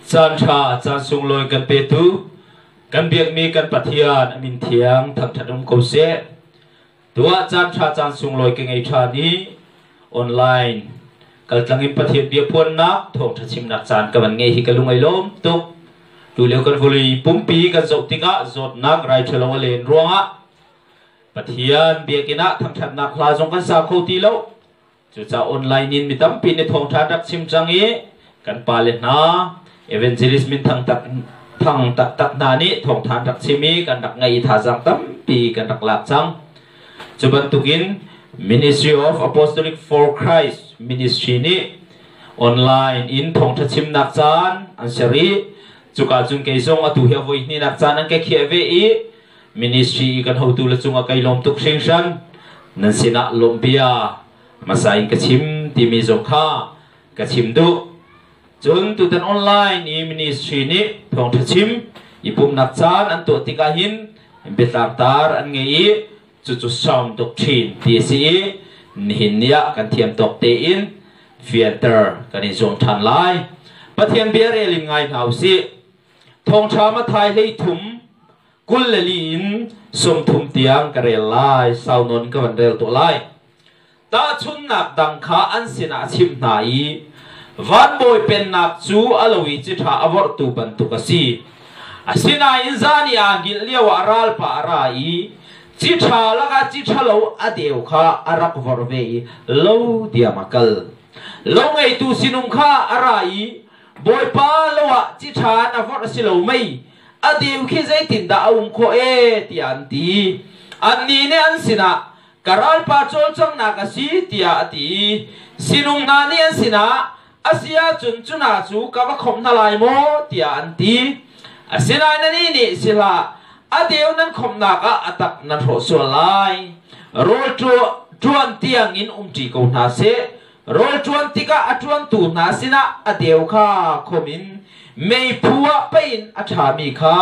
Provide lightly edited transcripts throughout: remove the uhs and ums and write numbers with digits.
Caan ṭha, caan sunglawi kan petu, kan biakmi kan Pathian a min thiang thangṭhat um ko seh. Tuah caan ṭha caan sunglawi ka ngei ṭhan i online kaltlang in Pathian bia phuannak thawngṭha chimnak caan ka van ngei hi ka lung ai lawm tuk. Tulio kan vawlei pumpi kan zoh tikah zawtnak rai ṭhalo a len ruangah Pathian biakinn ah thangṭhatnak hla zong kan sa kho ti lo. Cucaah online in mi tampi nih thawngṭha rak chim cang i kan pale hna evangelist min thang tak thang taktak hna nih thawngṭha rak chim i kan rak ngaih i thazaang tampi kan rak lak cang. Cu bantukin Ministry of Apostolic for Christ Ministry nih online in thawngṭha chimnak caan an ser i cuka cun kei zong atu hi a voi hnihnak caan an ka khiah ve i Ministry i kan hotu le cungah kai lawm tuk hringhran. Nan sinah lawmhbia hmasa in ka chim timi zong kha ka chim duh. Cun tutan online i ministry nih thawngṭha chim i pumhnak caan an tuah tikah hin biatlangtar an ngei i cucu sound doctrine ti a si i nihin ni ah kan thiam tawk tein fianter kan i zuam ṭhan lai. Pathian bia rel in ngai hna u sih. Thawngṭha Mathai 33 24 in 30 tiang ka rel lai, sau nawn ka van rel tuah lai. Tahchunhnak dang kha an sinah a chimh hna i vanbawi pennak cu a lo i ciṭha a vorhtu bantuk a si. Asinain zan i aa hngilh lioah ralpa a ra i ciṭha lakah ciṭha lo a deu kha a rak vorh ve i lo diam a kal. Lo ngeitu sinum kha a ra i Bawipa lo ah ciṭha na vorh a si lo mei? A deu khi zeitindah a um khawh ee? tiah an ti. Annih nih an sinah, Ka ralpa cawlcanghnak a si, tiah a ti. Sinum hna nih an sinah, A si ahcun cu hna cu ka va khawmh hna lai maw? tiah an ti. Asinain anih nih, Si hlah, a deu nan khawmhnak ah a tak nan hrawh sual lai. Rawl ṭuan tiangin umṭi ko hna seh. Rawl ṭuan tikah a ṭuantu hna sinah a deu kha khom in meiphu ah pei in a ṭhami kha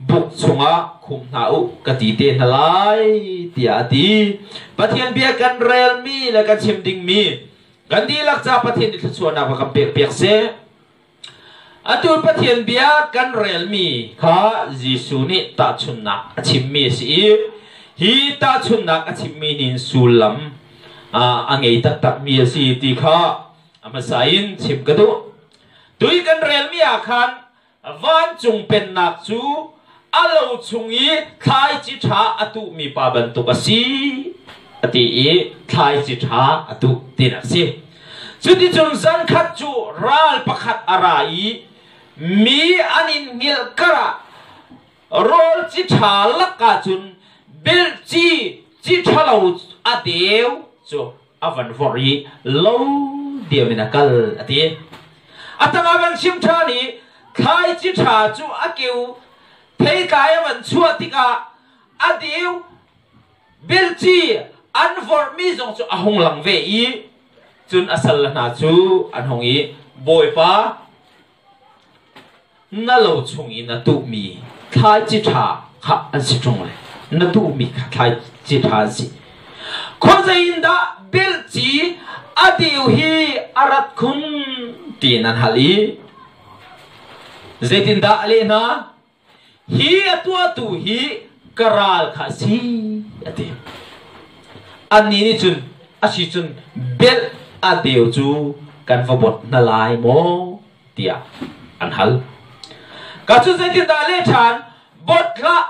buk chungah khum hna u ka ti te hna lai tiah a ti. Pathian bia kan relmi le kan chim dingmi kan dihlak ca Pathian nih thluachuahnak va kan pekpiak seh. Atu Pathian bia kan relmi kha Jesuh nih tahchunhnak a chimmi a si i hi tahchunhnak a chimmi nih sullam a ngei taktakmi a si ti kha a hmasa in chim ka duh. Tui kan relmi ah khan vancung pennak cu a lo chung i thlaici ṭha a tuhmi pa bantuk a si a ti i thlaici ṭha a tuh tinak a si. Cuticun zankhat cu ral pakhat a ra i mi an in hngilh karah rawl ci ṭha lakah cun belh ci ci ṭhalo a deu cu a van vorh i lo diam in a kal a ti. A tangah van chim ṭhan i thlaici ṭha cu a keu theitlai a van chuah tikah a deu belci an vorhmi zong cu a hung lang ve i cun a sal hna cu an hung i Bawipa Na lo chung i na tuhmi thlaici ṭha kha an si ṭung le na tuhmi kha thlaici ṭha an si. Khuazei in dah belci a deu hi a rat khun tiin an hal i zeitindah a leh hna? Hi a tuahtu hi ka ral kha a si, a ti. Annih nih cun a si cun belh a deu cu kan va bot hna lai maw? tiah an hal. Ka cu zeitindah leh ṭhan? Bot hlah,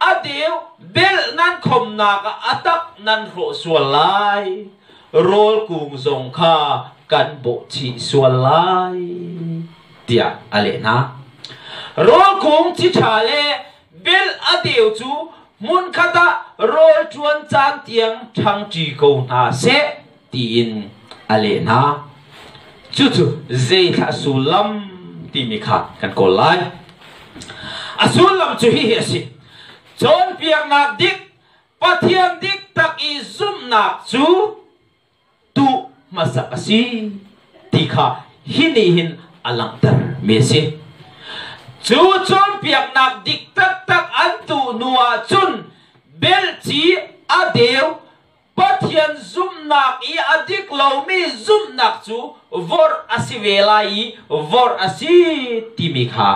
a deu belh nan khomnak ah a tak nan hrawh sual lai. Rawl kung zong kha kan bawh chih sual lai tiah a leh hna. Rawl kung ci ṭha le belh a deu cu hmunkhat ah rawl ṭuan caan tiang ṭhangṭi ko hna seh tiin a leh hna. Cucu zeithla sullam timi kha kan kawl lai. A sullam cu hihi a si. Cawnpiaknak dik, Pathian dik tak i zumhnak cu tuh hmasak a si ti kha hi nih hin a langhter mi a si. Cu cawnpiaknak dik taktak an tuh hnu ah cun belci a deu. Pathian zumhnak i a dik lomi zumhnak cu vorh a si ve lai i vorh a si timi kha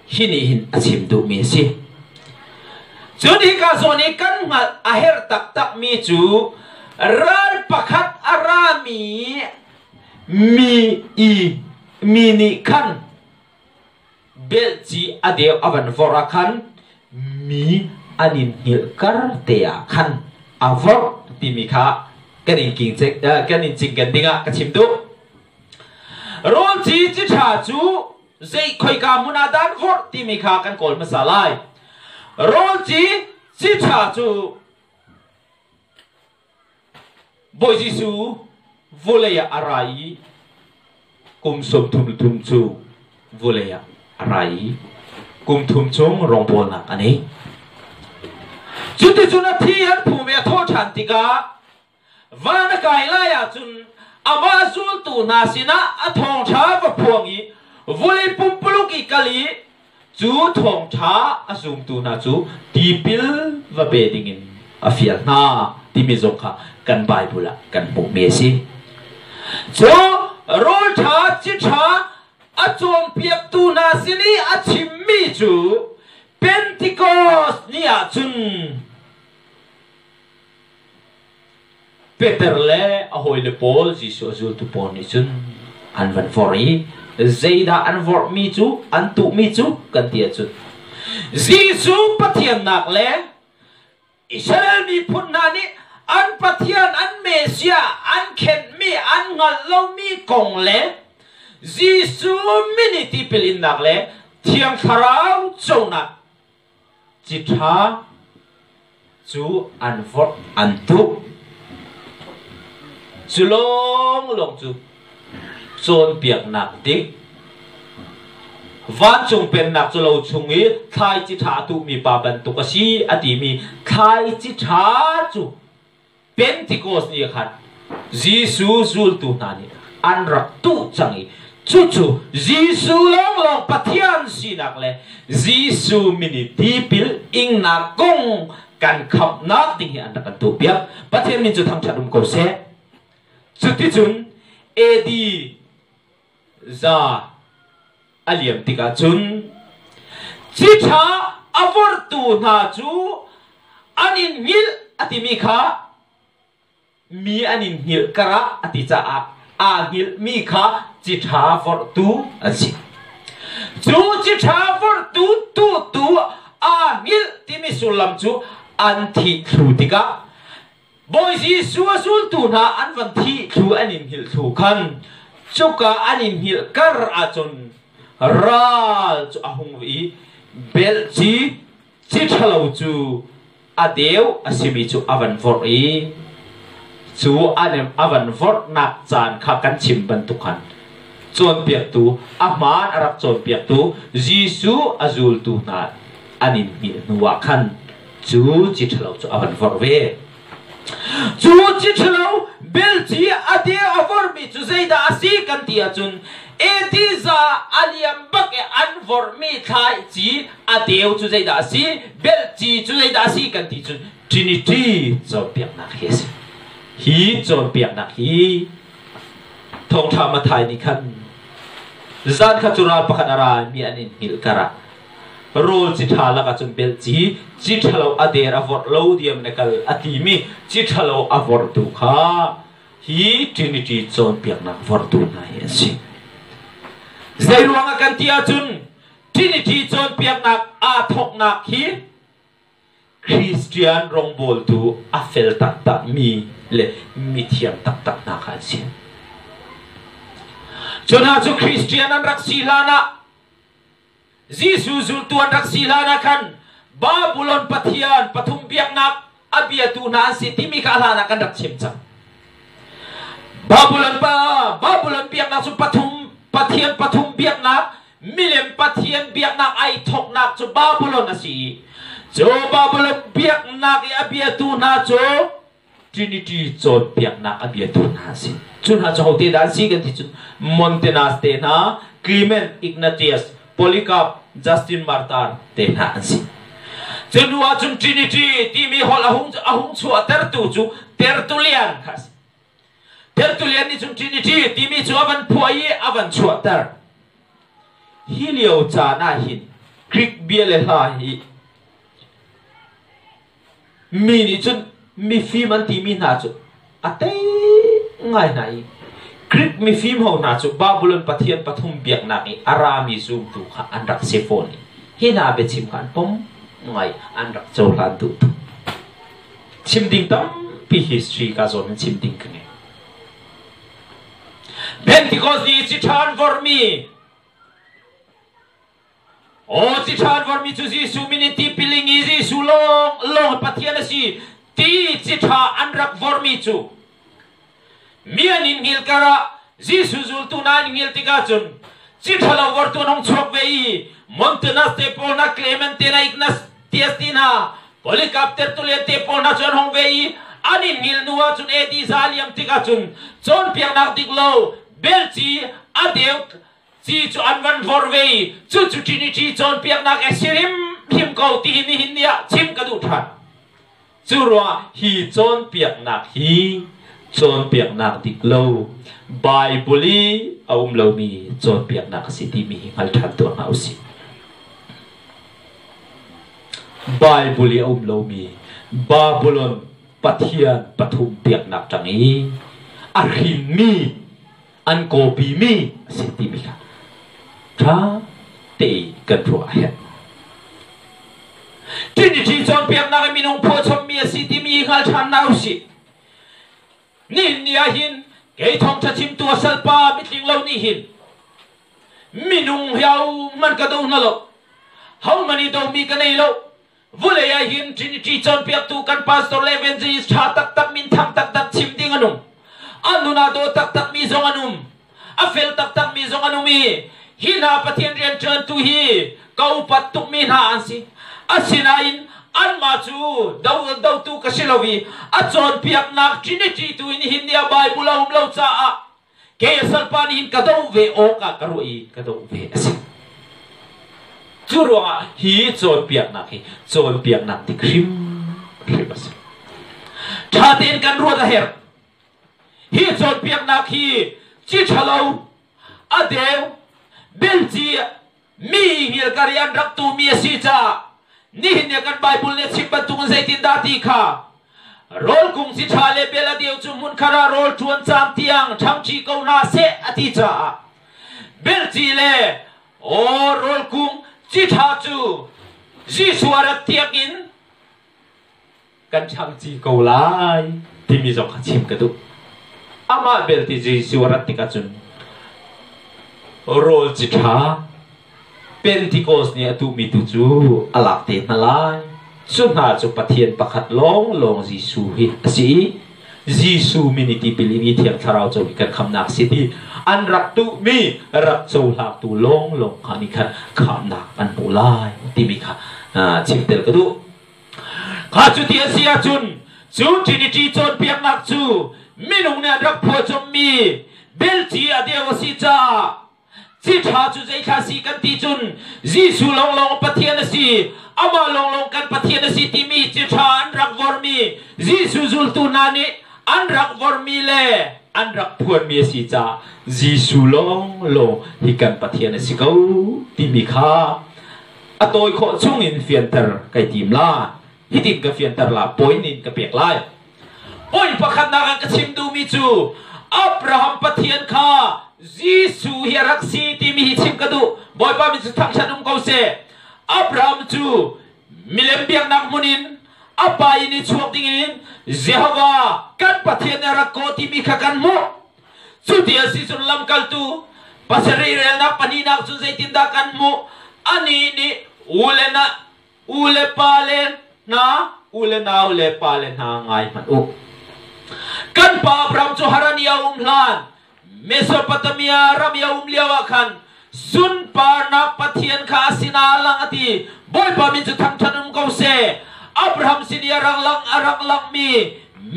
hi nih hin a chim duhmi a si. Cun hika zawn i kan hngalh a herh taktakmi cu ral pakhat a rami mi i mi nih khan belhci a deu a van vorh ah khan mi an in hngilh kar te ah khan a vorh timi kha kan in king kan in cingken dingah ka chim duh. Rawl ci ci ṭha cu zei khoika hmun ah dah an vorh timi kha kan kawl hmasa lai. Rawl ci ci ṭha cu Bawi Jesuh vawlei ah a ra i kum 33 cu vawlei ah a ra i kum thum chung rawngbawlnak a nei. Cuticun a thi an phum i a thawh ṭhan tikah van a kai lai ahcun amah zultu hna sinah a thawngṭha va phuang i vawlei pumpuluk i kal i Cu thawngṭha a zumtu hna cu tipil va pe dingin a fial hna timi zong kha kan Baibal ah kan hmuhmi a si. Cu rawl ṭha ci ṭha a cawnpiaktu hna sin i a chimmi cu Pentecost ni ah cun Peter le a hawile pawl Jesuh a zultu pawl nih cun an van vorh i zeidah an vorhmi cu an tuhmi cu kan ti ahcun Jesuh Pathiannak le Israel miphun hna nih an Pathian an Messiah an khenhmi an hngalh lomi kong le Jesuh min i tipil innak le Thiang Thlarau conak Ciṭha cu an vorh an tuh. Cu lawnglawng cu cawnpiaknak dik. Vancung pennak cu lo chung i thlaici ṭha a tuhmi pa bantuk a si a timi thlaici ṭha cu Pentecost ni khan Jesuh zultu hna nih an rak tuh cang i cucu Jesuh lawnglawng Pathian sinak le Jesuh min i tipil ingnak kong kan khamhnak ding hi an rak kan tuahpiak. Pathian min cu thangṭhat um ko seh. Cuticun AD za a liam tikah cun ciṭha a vorhtu hna cu an in hngilh a timi kha mi an in hngilh karah a ti caah aa hngilhmi kha ciṭha vorhtu an si. Cu ciṭha vorhtu tuhtu aa hngilh timi sullam cu an thih thlu tikah Bawi Jesuh a zultu hna an van thih thlu an in hngilh thlu khan cuka an in hngilh kar ahcun ral cu a hung i belhci ci ṭhalo cu a deu a simi cu a van vorh i cu a van vorhnak caan kha kan chim bantuk khan cawnpiaktu a hmaan a rak cawnpiaktu Jesuh a zultu hna an in hngilh hnuah khan cu ci ṭhalo cu a van vorh ve. Cu ci ṭhalo belci a de a vorhmi cu zeidah a si kan ti ahcun AD za a liam bak i an vorhmi thlai ci a deu cu zeidah a si belci cu zeidah a si kan ti cun Trinity cawnpiaknak hi a si. Hi cawnpiaknak hi thawngṭha Mathai nih khan zan kha cu ral pakhat a ra mi an in hngilh karah Rawl ci ṭha lakah cun belh ci, ci ṭhalo a der a vorh lo diam na kal a timi ci ṭhalo a vorhtu kha hi Trinity cawnpiaknak vorhtu hna hi an si. Zei ruangah kan ti ahcun Trinity cawnpiaknak aa thawknak hi Christian rawngbawltu a fel taktakmi le mithiam taktak hna kha an si. Cu hna cu Christian an rak si hlanah Jesuh zultu an rak si hlan ah khan Babylon pathian pathum biaknak a biatu hna an si timi kha a hlan ah kan rak chim cang. Babylon pa Babylon biaknak cu pathum pathian pathum biaknak milem pathian biaknak ai thoknak cu Babylon a si i cu Babylon biaknak i a biatu hna cu Trinity cawnpiaknak a biatu hna an si. Cu hna cu hote dah an si kan ti cun Montanus te hna, Clement, Ignatius, Polycarp, Justin Martyr te hna an si. Cu hnu ah cun Trinity timi holh a hung chuahtertu cu Tertullian kha a si. Tertullian nih cun Trinity timi cu a van phuah i a van chuahter. Hi lio caan ah hin Greek bia le hla hi mi nih cun mifim an timi hna cu a tei ngai hna i Greek mifim ho hna cu Babylon pathian pathum biaknak i a rami zumtu kha an rak si fawn i hi hna biachim kha an pom ngai, an rak cohlan duh tuk. Chim ding tampi history ka zawn in chim ding ka ngei. Pentecost ni ci ṭha an vormi. Aw ci ṭha an vormi cu Jesuh min in tipil ing i Jesuh lawng lawng Pathian a si ti ci ṭha an rak vormi cu mi an in hngilh karah Jesuh zultu hna an hngilh tikah cun ci ṭhalo vortu an hung chuak ve i Montanus te pawl hna, Clement te hna, Ignatius te hna, Polycarp Tertullian te pawl hna cu an hung ve i an in hngilh hnu ah cun AD za liam tikah cun cawnpiaknak dik lo belci a deu ci cu an van vor ve i cucu Trinity cawnpiaknak a si hrimhrim ko ti hi nihin ni ah chim ka duh ṭhan. Cu ruangah hi cawnpiaknak hi cawnpiaknak dik lo, Bible i a um lomi cawnpiaknak a si timi hi hngal ṭhan tuah hna usih. Bible i a um lomi Babylon pathian pathum biaknak ṭang i a hrinmi an kawpimi a si timi kha ṭha tein kan ruah a herh. Trinity cawnpiaknak i minung phuahchommi a si timi hi hngal ṭhan hna usih. Nihin ni ah hin kei thawngṭha chimtu a salpa mitling lo nih hin minung hi ahohmanh ka do hna lo. Hohmanh i domi ka nei lo. Vulei ah hin Trinity cawnpiaktu kan pastor le evangelist ṭha taktak minthang taktak chim ding an um. An nun aa daw taktakmi zong an um. A fel taktakmi zong an um i hi hna Pathian rianṭuantu hi ka upat tukmi hna an si. Asinain anmah cu do dotu ka si lo i a cawnpiaknak Trinity tu in hin nih a Bible a um lo caah Kei a salpa nih hin ka doh ve awk ah ka ruah i ka doh ve a si. Cu ruangah hi cawnpiaknak hi cawnpiaknak dik hrimhrim a si. Ṭha tein kan ruat a herh. Hi cawnpiaknak hi ci ṭhalo, a deu, belci mi hngilkar i an rak tumi a si caah nihin ni kan Bible nih a chim bantukin zeitindah ti kha rawl kung ci ṭha le bel a deu cu hmunkhar ah rawl ṭuan caan tiang ṭhangṭi ko hna seh a ti caah belci le aw rawl kung ci ṭha cu Jesuh a rat tiangin kan ṭhangci ko lai timi zong kha chim ka duh. Amah belte Jesuh a rat tikah cun rawl ci ṭha Pentecost nih a tuhmi tu cu a lak te hna lai. Cu hna cu Pathian pakhat lawnglawng Jesuh hi a si i Jesuh min i tipil in i Thiang Thlarau co hi kan khamnak si ti an rak tuhmi rak cohlangtu lawnglawng kha nih khan khamnak an hmuh lai timi kha chim tel ka duh. Kha cu ti a si ahcun cu Trinity cawnpiaknak cu minung nih an rak phuahcommi belci a deu a si caah ci ṭha cu zeithla si kan ti cun Jesuh lawnglawng Pathian a si, amah lawnglawng kan Pathian a si timi ci ṭha an rak vormi Jesuh zultu hna nih an rak vormi le an rak phuanmi a si caah Jesuh lawnglawng hi kan Pathian a si ko timi kha A tawi khawh chungin fianter kai tim la. Hitin ka fianter la, point in ka pek lai. Point pakhatnak ah ka chim duhmi cu Abraham Pathian kha Jesuh hi a rak si timi hi chim ka duh. Bawipa min cu thangṭhat um ko seh. Abraham cu milem biaknak hmun in a pa in i chuak dingin Jehovah kan Pathian nih a rak kawh timi kha kan hmuh. Cuti a si cun lamkaltu pasarih relnak pahnihnak cun zeitindah kan hmuh? Anih nih u le na u le pa le hna u le nau le pa le hna ngai hmanh u. Kan pa Abraham cu Haran i a um hlan Mesopotamia ram i a um lio ah khan sunparnak Pathian kha a sinah a lang a ti. Bawipa min cu thangṭhat um ko seh. Abraham sin i a rak lang a rak langmi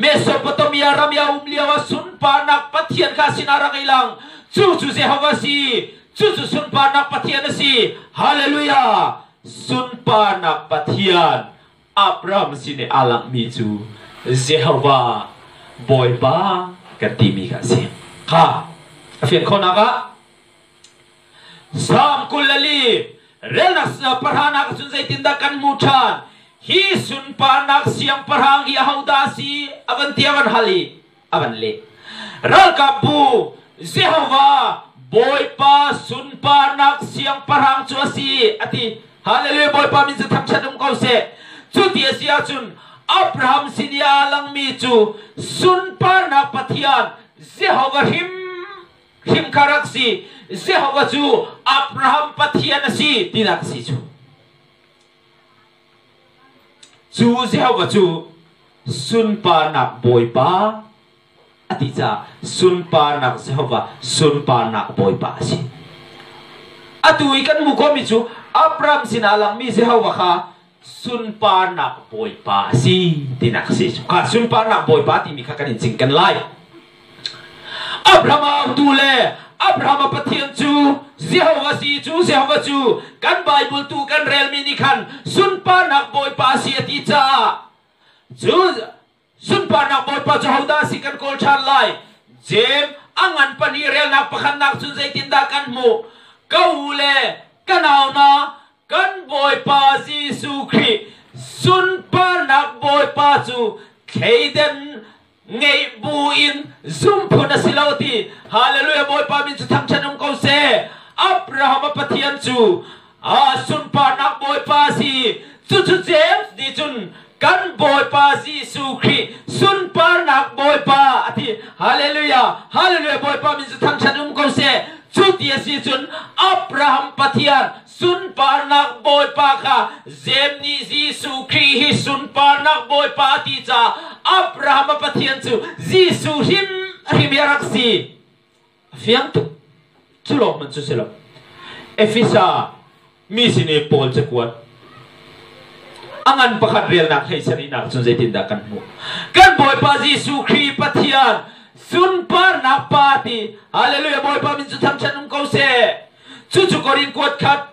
Mesopotamia ram i a um lio ah sunparnak Pathian kha a sinah rak i lang. Cu cu Jehovah si. Cu cu sunparnak Pathian a si. Hallelujah! Sunparnak Pathian. Abraham sin i aa langhmi cu Jehovah Bawipa kan timi kha a si. Kha a fian khawhnak ah Salm 24 relnak pahranak cun zeitindah kan hmuh ṭhan? Hi sunparnak siangpahrang hi ahodah a si? A van ti a van hal i a van leh. Ralkapbu Jehovah Bawipa sunparnak siangpahrang cu a si a ti. Hallelujah Bawipa min cu thangṭhat um ko seh. Cu ti a si ahcun Abraham sin i aa langmi cu sunparnak Pathian Jehovah hrim hrim kha rak si. Jehovah cu Abraham Pathian a si tinak a si cu. Cu Jehovah cu sunparnak Bawipa a ti caah sunparnak Jehovah sunparnak Bawipa a si. Atu i kan hmuh khawhmi cu Abraham sinah langmi Jehovah kha sunparnak Bawipa a si tinak a si. Kha sunparnak Bawipa timi kha kan in cingken lai. Abraham a autu le Abraham a Pathian cu Jehovah si cu Jehovah cu kan Bible tu kan relmi nih khan sunparnak Bawipa a si a ti caah cu sunparnak Bawipa cu hodah a si kan kawl ṭhan lai. Jeim a ngan pahnih relnak pakhatnak cun zeitindah kan hmuh? Ka u le ka nau hna kan Bawipa Jesuh Khrih sunparnak Bawipa cu thleiden ngeih bu in zum phun a si lo ti hallelujah Bawipa min cu thangṭhat um ko seh. Abraham a Pathian cu a sunparnak Bawipa a si. Cucu James nih cun kan Bawipa Jesuh Khrih sunparnak Bawipa a ti. Hallelujah, hallelujah Bawipa min cu thangṭhat um ko seh. Cu ti a si cun Abraham Pathian sunparnak Bawipa kha Jem nih Jesuh Khrih hi sunparnak Bawipa a ti caah Abraham a Pathian cu Jesuh hrim hrim hi a rak si. A fiang tuk. Cu lawng hmanh cu si lo. Efesa mi sin i Paul cakuat a ngan pakhat relnak hlei sarihnak cun zeitindah kan hmuh? Kan Bawipa Jesuh Khrih Pathian sunparnak Pa ti Hallelujah Bawipa min cu thangṭhat um ko seh. Cucu Korin kuat khat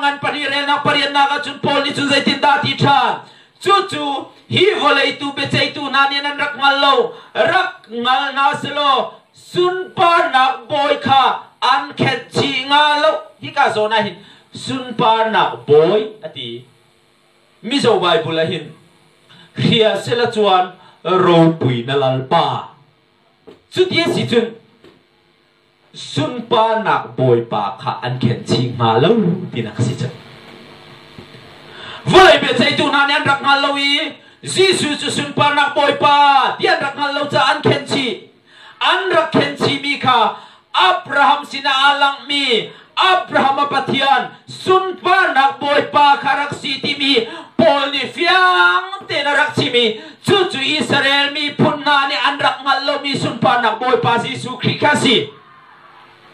ngan pahnih relnak pariatnak ah cun Paul nih cun zeitindah a ti ṭhan? Cucu hi vawlei tu biaceihtu hna nih nan rak hngal lo, rak hngal hna selaw sunparnak bawi kha an khenh chih hnga lo. Hika zawn ah hin sunparnak bawi a ti. Mizo Bible ah hin hria sela chuan ropui na lalpa. Cuti a si cun sunparnak Bawipa kha an khen chih hnga lo tinak a si cang. Vawlei biaceihtu hna nih an rak hngal lo i Jesuh cu sunparnak Bawipa ti an rak hngal lo caah an khen chih. An rak khen chihmi kha Abraham sinah aa langhmi Abraham a Pathian sunparnak Bawipa kha rak si timi Paul nih fiang tein a rak chim i cucu Israel miphun hna nih an rak hngalh lomi sunparnak Bawipa Jesuh Khrih kha a si.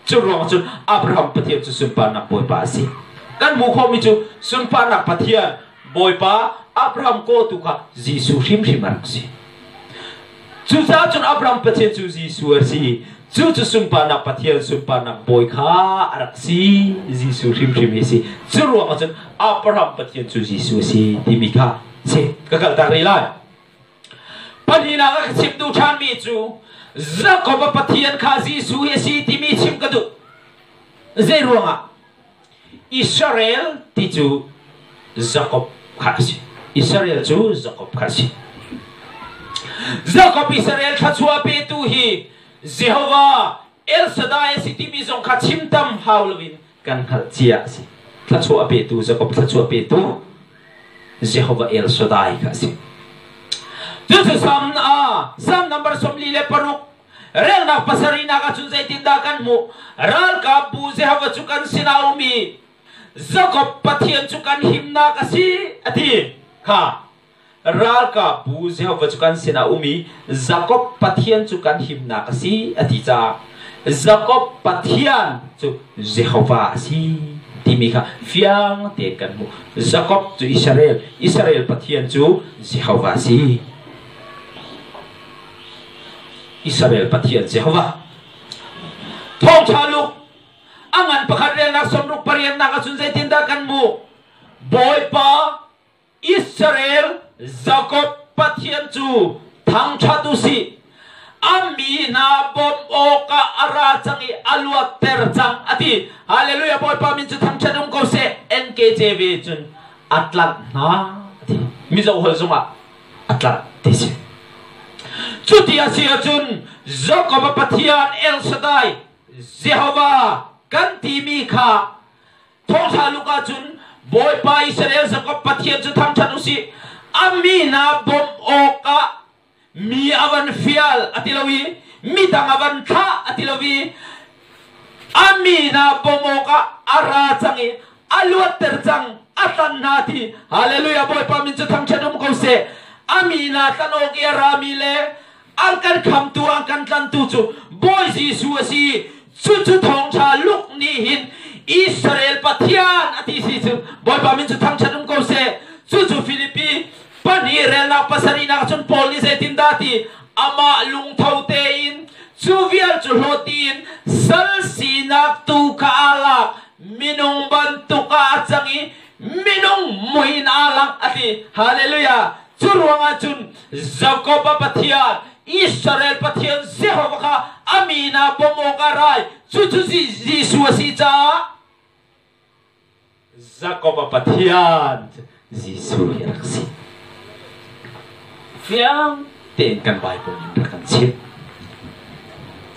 Cu ruang cun Abraham Pathian cu sunparnak Bawipa a si. Kan hmuh khawhmi cu sunparnak Pathian Bawipa Abraham kawtu kha Jesuh hrimhrim a rak si. Cucaah cun Abraham Pathian cu Jesuh a si. Cu cu sunparnak Pathian sunparnak Bawi kha a rak si. Jesuh hrimhrim hi a si. Cu ruangah cun Abraham Pathian cu Jesuh a si timi kha si. Ka kaltak rih lai. Pahnihnak ah ka chim duh ṭhanmi cu Jakob a Pathian kha Jesuh hi a si timi chim ka duh. Zei ruangah? Israel ti cu Jakob kha a si. Israel cu Jakob kha a si. Jakob Israel thluachuah petu hi Jehovah El Shaddai a si timi zong kha chim tam hau loin kan hngalh cia a si. Thluachuah petu Jakob thluachuah petu Jehovah El Shaddai kha a si. Cucu Salm ah Salm number 46 relnak pasarihnak ah cun zeitindah kan hmuh? Ralkapbu Jehovah cu kan sinah a um i Jakob Pathian cu kan himnak a si a ti kha. Ralkapbu Jehovah cu kan sinah a um i Jakob Pathian cu kan himnak a si a ti caah Jakob Pathian cu Jehovah a si timi kha fiang tein kan hmuh. Jakob cu Israel, Israel Pathian cu Jehovah a si. Israel Pathian Jehovah. Thawngṭha Luke a ngan pakhat relnak 68 nak ahcun zeitindah kan hmuh? Bawipa. Israel Jakob Pathian cu thangṭhat u sih. A mi hna bawmh awkah a ra cang i a luatter cang a ti. Hallelujah Bawipa min cu thangṭhat um ko seh. NKJV cun a tlanh hna a ti. Mizo holh zongah a tlanh ti si. Cuti a si ahcun Jakob a Pathian El Shaddai Jehovah kan timi kha Thawngṭha Luka cun Bawipa Israel Jakob Pathian cu thangṭhat u sih. A mi hna bawmh awkah mi a van fial a ti lo i midang a van thlah a ti lo i a mi hna bawmh awkah a ra cang i a luatter cang a tlan hna ti Hallelujah Bawipa min cu thangṭhat um ko seh. A mi hna tlan awk i a rami le an kan khamtu an kan tlantu cu Bawi Jesuh a si cucu thawngṭha Luke nih hin Israel Pathian a ti si cu Bawipa min cu thangṭhat um ko seh cucu Filipi pahnih relnak pasarihnak cun Paul nih zeitindah ti amah lungtho tein cu vial cu hlawt in sal sinak tu kha aa lak minung bantuk ah a cang i minung mui in aa lang a ti hallelujah cu ruangah cun Jakob a Pathian Israel Pathian Jehovah kha a mi hna bawmh awkah rai cucu Jesuh a si caah Jakob a Pathian Jesuh hi a rak si. Fiang tein kan Bible in rak kan chimh.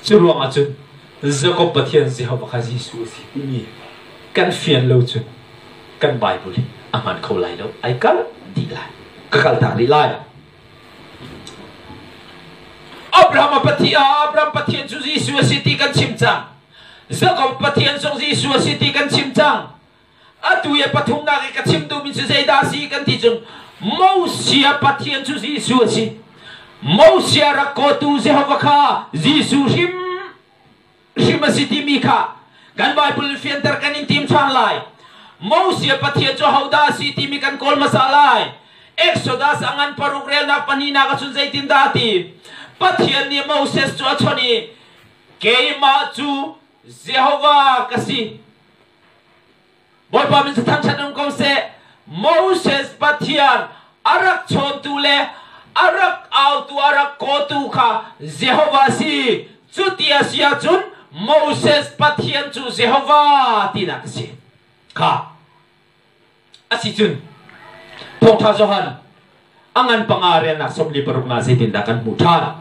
Cu ruangah cun Jakob Pathian Jehovah kha Jesuh a si timi kan fian lo cun kan Bible hi a hman kho lai lo. Ai kal dih lai. Ka kal tak rih lai. Abraham a Pathian Abraham Pathian cu Jesuh a si ti kan chim cang. Jakob Pathian zong Jesuh a si ti kan chim cang. Atu i pathumnak i ka chim duhmi cu zeidah a si kan ti cun Moses Pathian cu Jesuh a si. Moses rak kawtu Jehovah kha Jesuh hrim hrim a si timi kha kan Bible in fianter kan in tim ṭhan lai. Moses Pathian cu hodah a si timi kan kawl hmasa lai. Exodus a ngan paruk relnak pahnihnak ahcun zeitindah a ti? Pathian nih Moses cu a chawnh i keimah cu Jehovah ka si. Bawipa min cu thangṭhat um ko seh. Moses Pathian a rak chawntu le a rak autu a rak kawtu kha Jehovah a si. Cuti a si ahcun Moses Pathian cu Jehovah tinak a si. Kha a si cun Thawngṭha Johan a ngan panga relnak 46 nga zeitindah kan hmuh ṭhan?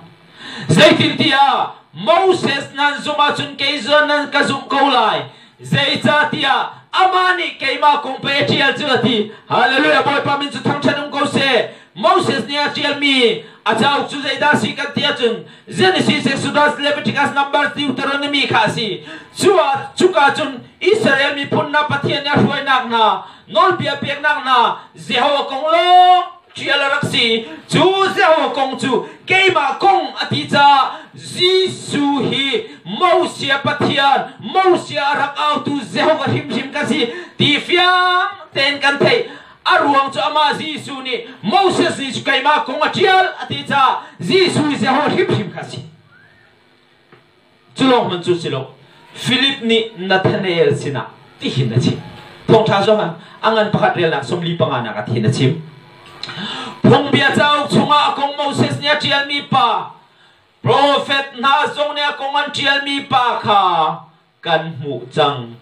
Zeitintiah Moses nan zumh ahcun kei zong nan ka zumh ko lai. Zeicahtiah amah nih keimah kong pei a ṭial cu a ti. Hallelujah! Bawipa min cu thangṭhat um ko seh. Moses nih a ṭialmi a cauk cu zeidah a si kan ti ahcun Genesis, Exodus, Leviticus, Numbers, Deuteronomy kha a si. Cu ah cuka cun Israel miphun hna Pathian nih a hruainak hna, nawlbia peknak hna, Jehovah kong lawng ṭial a rak si. Cu Jehovah kong cu keimah kong a ti caah Jesuh hi Moses Pathian, Moses a rak autu Jehovah hrimhrim ka si ti fiang tein kan theih. A ruang cu amah Jesuh nih Moses nih keimah kong a ṭial a ti caah Jesuh hi Jehovah hrimhrim kha a si. Cu lawng hmanh cu si lo. Philip nih Nathanael sinah tihin a chim. Thawngṭha Johan a ngan pakhat relnak 45 nak ah tihin a chim. Phungbia cauk chungah a kong Moses nih a ṭialmi pa, profet hna zong nih a kong an ṭialmi pa kha kan hmuh cang.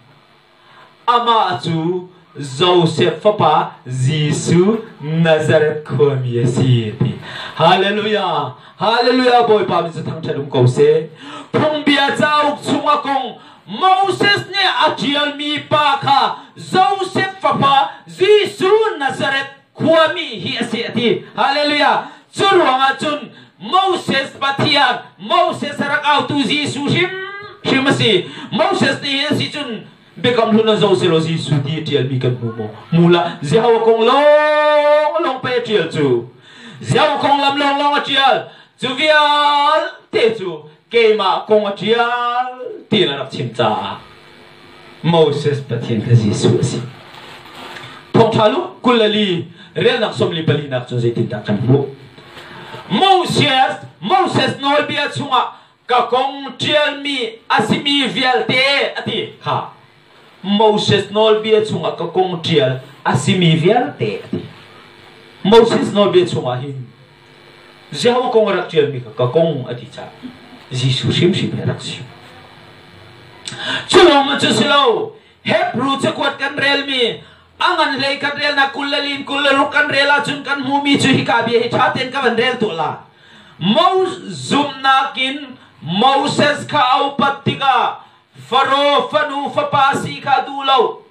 Amah cu Josef fapa Jesuh Nazareth khuami a si ti. Hallelujah! Hallelujah! Bawipa min cu thangṭhat um ko seh. Phungbia cauk chung a kong Moses nih a ṭialmi pa kha Josef fapa Jesuh Nazareth khuami hi a si a ti. Hallelujah! Cu ruangah cun Moses Pathian, Moses a rak autu Jesuh hrimhrim a si. Moses nih hin a si cun Biakam Hlun ah zoh selaw Jesuh ti a ṭialmi kan hmu maw? Hmu lah. Jehovah kong lawnglawng pei a ṭial cu. Jehovah konglam lawnglawng a ṭial. Cu vialte cu keimah kong a ṭial tiin a rak chim caah Moses Pathian kha Jesuh a si. Thawngṭha lu 24 relnak 44 nak cun zeitindah kan hmuh? Moses Moses nawlbia chungah ka kong ṭialmi a simi vialte a ti kha Moses nawlbia chungah ka kong ṭial a simi vialte a ti. Moses nawlbia chungah hin Jehovah kong a rak ṭialmi kha ka kong a ti caah Jesuh hrimhrim hi a rak si. Cu lawng cu si lo, Hebrew cakuat kan relmi a ngan hlei kan relnak 20 le lin 26 kan rel ahcun kan hmuhmi cu hika bia hi ṭha tein ka van rel tuah la. Moses zumhnak in Moses kha a upat tikah Faro fanu fapa si kha duh lo.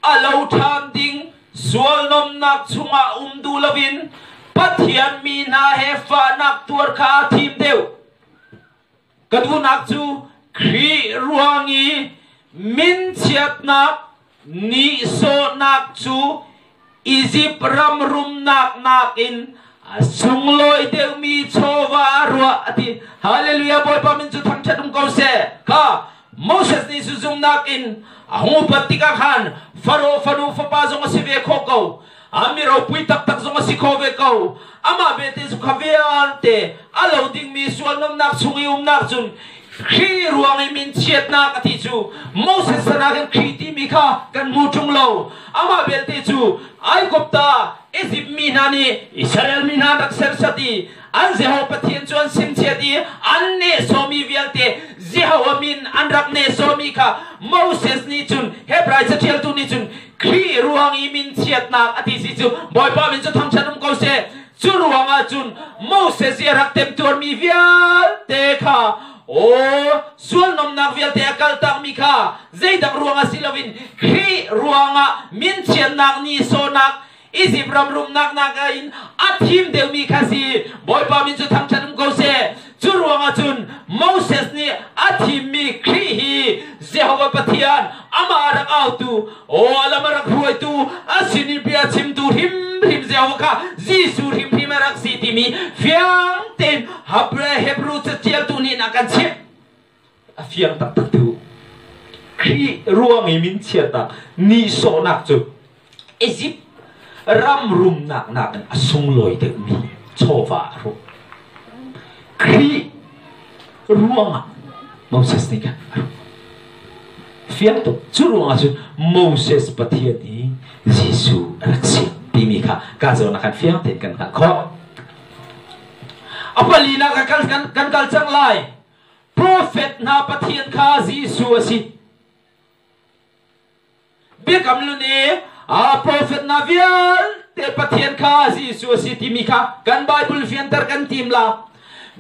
A lo ṭhan ding sualnomnak chungah um duh loin Pathian mi hna he fahnak tuar kha aa thim deuh. Ka duhnak cu Khrih ruang i minchiatnak nihsawhnak cu Izipt ram rumnak nakin a sunglawi deuhmi chawva a ruah a ti. Hallelujah Bawipa min cu thangṭhat um ko seh. Kha Moses nih cu zumhnak in a hung upat tikah khan Faro fanu fapa zong a si ve khawh ko. A mi ropui taktak zong a si kho ve ko. Amah belte cu kha vialte a lo dingmi sualnomnak chung i umnak cun Khrih ruang i min chiatnak a ti cu Moses sanak in Khrih timi kha kan hmu ṭung lo. Amah belte cu Aigupta Izipt mi hna nih Israel mi hna an rak sersiat i an Jehovah Pathian cu an simchiat i an nehsawhmi vialte Jehovah min an rak nehsawhmi kha Moses nih cun Hebrai caṭialtu nih cun Khrih ruang i min chiatnak a ti si cu Bawipa min cu thangṭhat um ko seh. Cu ruangah cun Moses i a rak temtuarmi vialte kha aw sualnomnak vialte a kaltakmi kha zeidang ruangah si loin Khrih ruangah minchiatnak nihsawhnak Izipt ram rumnak nakin a thim deuhmi kha si. Bawipa min cu thangṭhat um ko seh. Cu ruangah cun Moses nih a thimmi Khrih hi Jehovah Pathian amah a rak autu, aw a lam a rak hruaitu, a sin i bia chimtu hrimhrim Jehovah kha Jesuh hrimhrim a rak si timi fiang tein Hebrew caṭialtu nih a kan chimh. A fiang taktak tu. Khrih ruang i minchiatnak, nihsawhnak cu Izipt ram rumnak nakin a sunglawi deuhmi chawva a rum. Khrih ruangah Moses nih khan a rum. Fiang tuk. Cu ruangah cun Moses Pathian hi Jesuh a rak si timi kha ka zawn ah khan fiang tein kan hngalh khawh. A palinak ah kan kal cang lai. Profet hna Pathian kha Jesuh a si. Biakam Hlun i a profet hna vialte Pathian kha Jesuh a si timi kha kan Bible fianter kan tim la.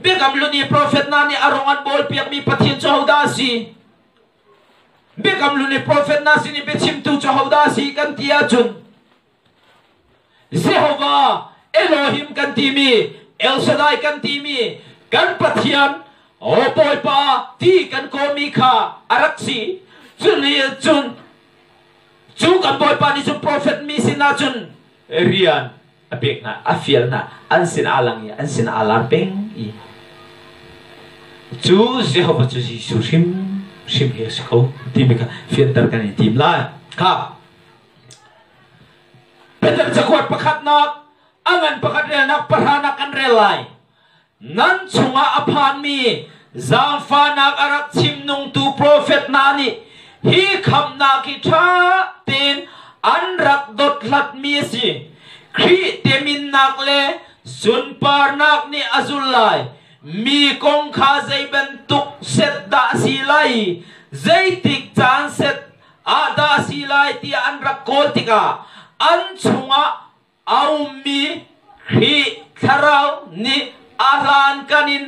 Biakam Hlun i profet hna nih a rong an bawlpiakmi Pathian cu hodah a si? Biakam Hlun i profet hna sin i biachimtu cu hodah a si kan ti ahcun Jehovah Elohim kan timi El Shaddai kan timi kan Pathian aw Bawipa ti kan kawmi kha a rak si. Cun cun cu kan Bawipa nih cun profet mi sinah cun rian a pek hna, a fial hna, an sin aa lang i an sin aa lar peng i cu Jehovah cu Jesuh hrim hrim hi a si ko timi kha fianter kan i tim lai. Kha Peter cakuat pakhatnak a ngan pakhat relnak pahranak kan rel lai. Nan chungah a phanmi zaangfahnak a rak chim nungtu profet hna nih hi khamhnak hi ṭha tein an rak dothlatmi a si. Khrih teminnak le sunparnak nih a zul lai. Mi kong kha zei bantuk set dah a si lai i zeitik caan set ah dah a si lai tiah an rak kawl tikah an chungah a ummi Khrih Thlarau nih a hlankan in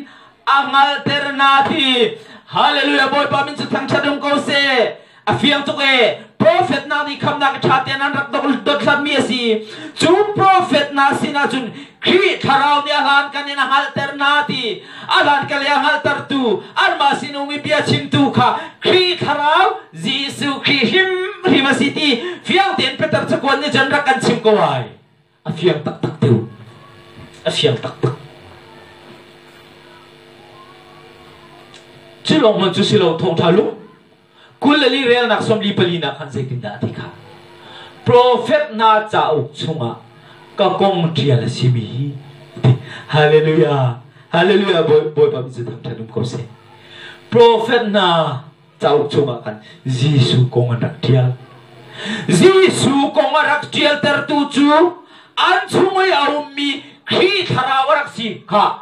a hngalhter hna ti. Hallelujah Bawipa min cu thangṭhat um ko seh. A fiang tuk ee. Prophet hna nih khamnak ṭha tein an rak dothlatmi a si. Cu prophet hna sinah cun Khrih Thlarau nih a hlankan in a hngalhter hna ti. A hlankan i a hngalhtertu anmah sin um i bia chimtu kha Khrih Thlarau Jesuh Khrih hrimhrim a si ti fiang tein Peter cakuat nih cun rak kan chim ko ai. A fiang taktak tiu. A fiang taktak. Cu lawng hmanh cu si lo thawngṭha lung 24 relnak 44 nak khan zeitindah a ti kha? Profet hna cauk chungah ka kong ṭial a simi hi ti. Hallelujah. Hallelujah. Bawipa min cu thangṭhat um ko seh. Profet hna cauk chungah khan Jesuh kong an rak ṭial. Jesuh kong a rak ṭialtertu cu An chung i a ummi Khrih thlarau a rak si kha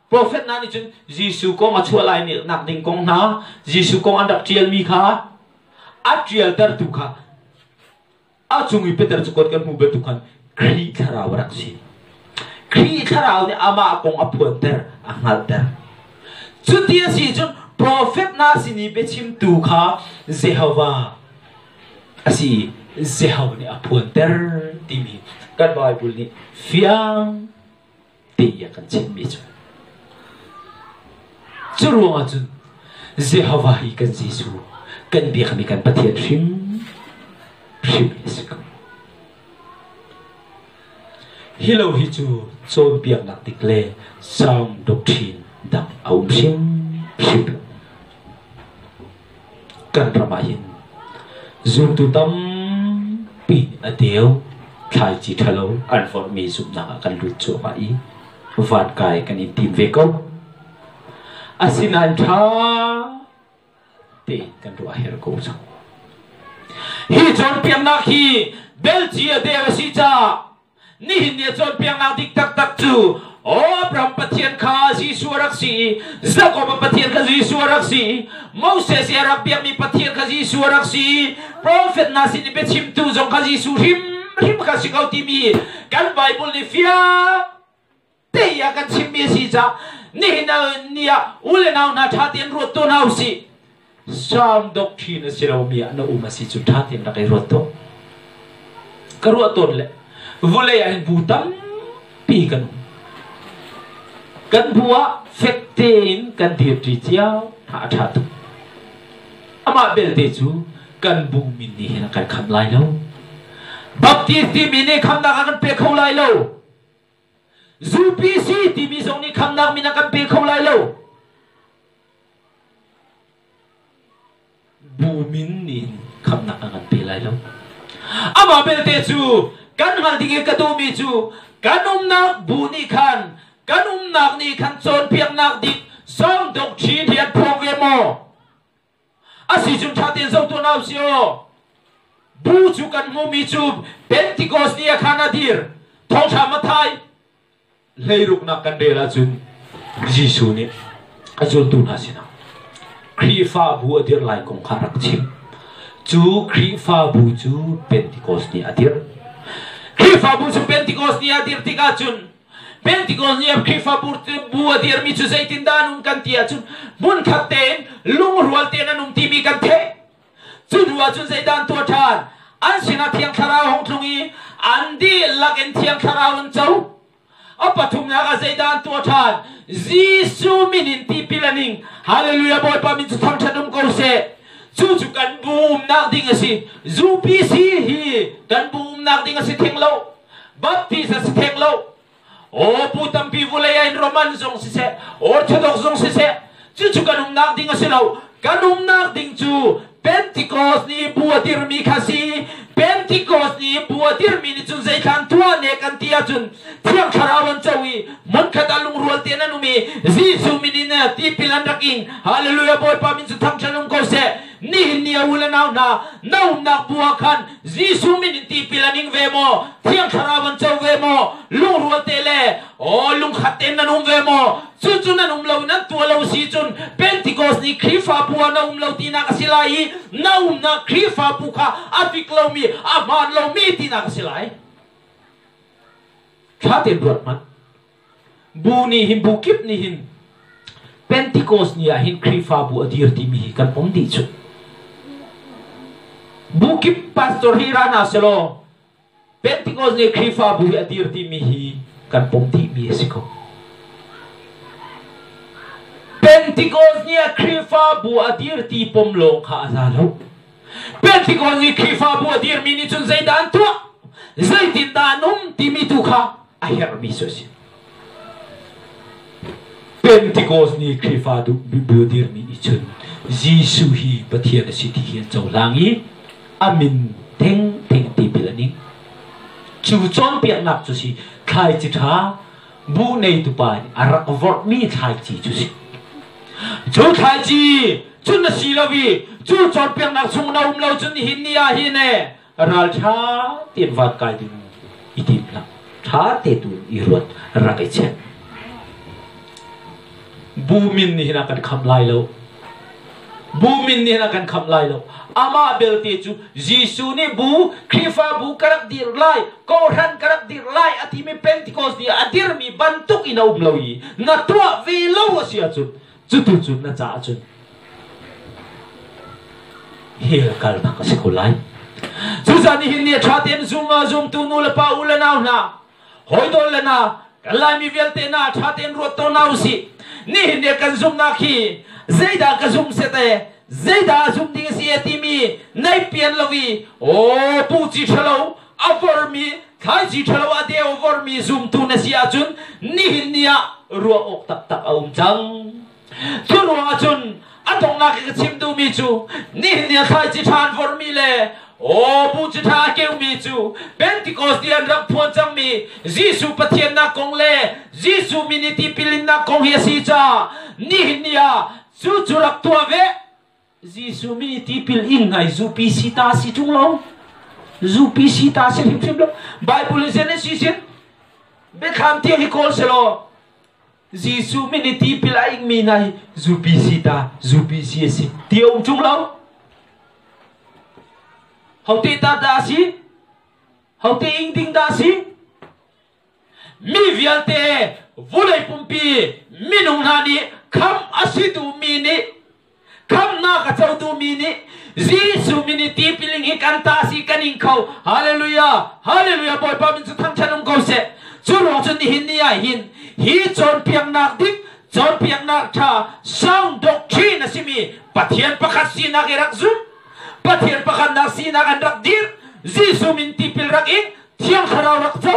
Profet hna nih cun Jesuh kong a chuah lai nak ding kong hna, Jesuh kong an rak ṭialmi kha a ṭialtertu kha a cung i Peter cakuat kan hmuh bantuk khan Khrih thlarau a rak si. Khrih thlarau nih amah kong a phuanter, a hngalhter. Cuti a si cun profet hna sin i biachimtu kha Jehovah a si. Jehovah nih a phuanter timi kan Bible nih fiang ti a kan chimhmi cu. Cu ruangah cun Jehovah hi kan Jesuh kan biakmi kan Pathian hrim hrim a si ko. Hi lo hi cu cawnpiaknak dik le sound doctrine dang a um hrim hrim lo. Kan ram ah hin zultu tampi a deu thlaici ṭhalo an vorhmi zumhnak ah kan lut cuahmah i vankai kan in tim ve ko. Asinain ṭha tein kan ruah a herh ko cang. Hi cawnpiaknak hi belci a deu a si caah Nihin ni a cawnpiaknak dik taktak cu Abraham Pathian kha Jesuh a rak si i Jakob Pathian kha Jesuh a rak si i Moses i a rak biakmi Pathian kha Jesuh a rak si i profet hna sin i biachimtu zong kha Jesuh hrimhrim kha si ko timi kan Bible nih fiang te a kan chimmi a si caah nihin ni ah u le nau hna ṭha tein ruat tuah hna usih. Sound doctrine a si lomi ah na um a si cu ṭha tein rak i ruat tuah. Ka ruah tawn le vulei ah hin bu tampi kan um. Kan bu ah fek tein kan dirṭi cio hna a ṭha tuk. Amah belte cu kan bu min nih hin a kan khamh lai lo. Baptist timi nih khamnak a kan pe kho lai lo. UPC timi zong nih khamnak min a kan pe kho lai lo. Bu min nih khamnak a kan pe lai lo. Amah belte cu kan hngalh ding i ka duhmi cu kan umnak bu nih khan kan umnak nih khan cawnpiaknak dik song doctrine hi an phuang ve maw? A si cun ṭha tein zoh tuah hna usih aw. Bu cu kan hmuhmi cu Pentecost ni ah khan a dir. Thawngṭha Matthai hleiruknak kan rel ahcun Jesuh nih a zultu hna sinah Khrihfabu a dirh lai kong kha rak chim. Cu Khrihfabu cu Pentecost ni a dirh. Khrihfabu cu Pentecost ni a dirh tikah cun Pentecost ni ah Khrihfabu bu a dirmi cu zeitindah an um kan ti ahcun hmunkhat tein lungrual tein an um timi kan theih. Cu hnu ahcun zeidah an tuah ṭhan? An sinah Thiang Thlarau hung tlung i an dihlak in Thiang Thlarau an co. A pathumnak ah zeidah an tuah ṭhan? Jesuh min in tipil an ing. Hallelujah Bawipa min cu thangṭhat um ko seh. Cu cu kan bu umnak ding a si. UPC hi kan bu umnak ding a si theng lo. Baptist a si theng lo. Aw pu tampi vulei ah in Roman zong siseh, Orthodox zong siseh, cucu kan umnak ding a si lo. Kan umnak ding cu Pentecost nih bu a dirmi kha si. Pentecost nih bu a dirmi nih cun zeithlan tuah ne kan ti ahcun Thiang Thlarau an co i hmunkhat ah lungrual tein an um i Jesuh min in tipil an rak ing. Hallelujah Bawipa min cu thangṭhat um ko seh. Nihin ni a u le nau hna, na umnak bu ah khan Jesuh min in tipil an ing ve maw? Thiang Thlarau an co ve maw? Lungrual te le aw lungkhat tein nan um ve maw? Cucu nan um lo nan tuah lo si cun Pentecost ni Khrihfabu ah na um lo tinak a si lai i na umnak Khrihfabu kha a fik lomi, a hmaan lomi tinak a si lai. Ṭha tein ruat hmanh. Bu nih hin bu kip nih hin Pentecost ni ah hin Khrihfabu a dir timi hi kan pom dih cu. Bu kip pastor hi ra hna selaw Pentecost ni Khrihfabu hi a dir timi hi kan pom dihmi a si ko. Pentecost ni ah Khrihfabu a dir ti pom lawng kha a za lo. Pentecost ni Khrihfabu a dirmi nih cun zeidah an tuah? Zeitindah an um timi tu kha a herhmi cu a si. Pentecost ni Khrihfa bu dirmi nih cun Jesuh hi Pathian a si ti hi an cohlang i a min thengtheng tipil an ing. Cu cawnpiaknak cu si thlaici ṭha bu neitu pa nih a rak vorhmi thlaici cu si. Cu thlaici cu na si lo i cu cawnpiaknak chung na um lo cun nihin ni ah hin ralṭha tein van kai ding i tim hlah. Ṭha. Ṭha te tu in i ruat rak i check. Bu min nih hin a kan khamh lai lo. Bu min nih hin a kan khamh lai lo. Amah belte cu Jesuh nih bu Khrihfabu ka rak dir lai, kawhhran ka rak dir lai a timi Pentecost ni a dirmi bantuk in a um lo i na tuah ve lo a si ahcun cutu cu na caah cun hell kalnak a si ko lai. Cucaah nihin ni a ṭha tein zum zumtu nu le pa u le nau hna hawi le na kan Laimi vialte na ṭha tein ruat tawn hna usih. Nihin ni kan zumhnak hi zeidah ka zumh set e zeidah a zum ding a si e timi nei pian lo i aw pu ci ṭhalo a vormi thlaici ṭhalo a deu vormi zumtu na si ahcun nihin ni ah ruah awk taktak a um cang. Cu ruangah cun a donghnak i ka chim duhmi cu nihin ni a thlaici ṭha an vormi le aw buci ṭha a keumi cu Pentecost ti an rak phuan cangmi Jesuh Pathiannak kong le Jesuh min i tipilinnak kong hi a si caah nihin ni ah cu cu rak tuah ve. Jesuh min i tipil ing ngai zupi si ta si ṭung lo. Zupi si ta si hrimhrim lo. Bible in Genesis in biathlam tiang hi kawl selaw Jesuh min i tipil a ingmi hna hi zupi si ta zupi si a si ti a um ṭung lo. Hote ta dah a si? Hote ing ding dah a si? Mi vialte vulei pumpi minung hna nih khamh a si duhmi nih Khamhnak a co duhmi nih Jesuh min i tipiling hi kan ta si kan ing kho. Hallelujah! Hallelujah! Bawipa min cu thangṭhat um ko seh. Cu ruang cun nihin ni ah hin hi cawnpiaknak dik, cawnpiaknak ṭha, sound doctrine a simi Pathian pakhat sinak i rak zum, Pathian pakhatnak sinak an rak dir, Jesuh min tipil rak ing, Thiang Thlarau rak co.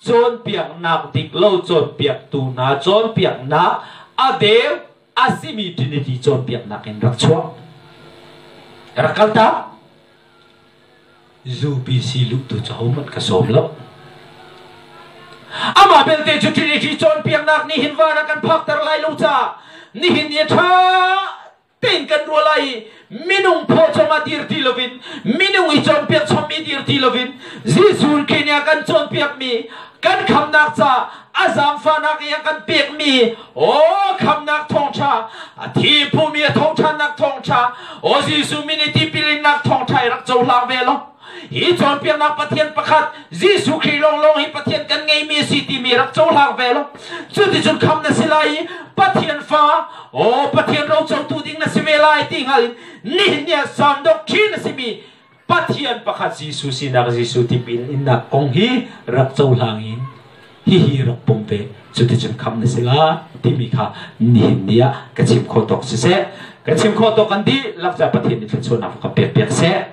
Cawnpiaknak dik lo cawnpiaktu hna cawnpiaknak a deu a simi Trinity cawnpiaknak in rak chuah. Rak kal ta. UBC luhtu cu hohmanh ka sawm lo. Amah belte cu Trinity cawnpiaknak nih hin van ah kan phakter lai lo caah nihin ni a ṭha tein kan ruah lai i minung pawcawm ah dir ti loin minung i cawnpiak chommi dir ti loin Jesuh Khrih nih a kan cawnpiakmi kan khamnak ca a zaangfahnak i a kan pekmi aw khamnak thawngṭha a thi phumi a thawngṭhannak thawngṭha aw Jesuh min i tipilinnak thawngṭha i rak cohlang ve lo. Hi cawnpiaknak Pathian pakhat Jesuh Khrih lawnglawng hi Pathian kan ngeimi a si timi rak cohlang ve lo. Cuticun kham na si lai i Pathian fa, aw Pathian rocotu ding na si ve lai ti hngal in nihin ni ah Psalm doctrine a simi Pathian pakhat Jesuh sinak Jesuh tipil innak kong hi rak cohlang in hihi rak pum ve. Cuticun kham na si la timi kha nihin ni ah ka chim khawh tawk siseh. Ka chim khawh tawk kan dihlak ca Pathian nih thluachuahnak ka pek piak seh.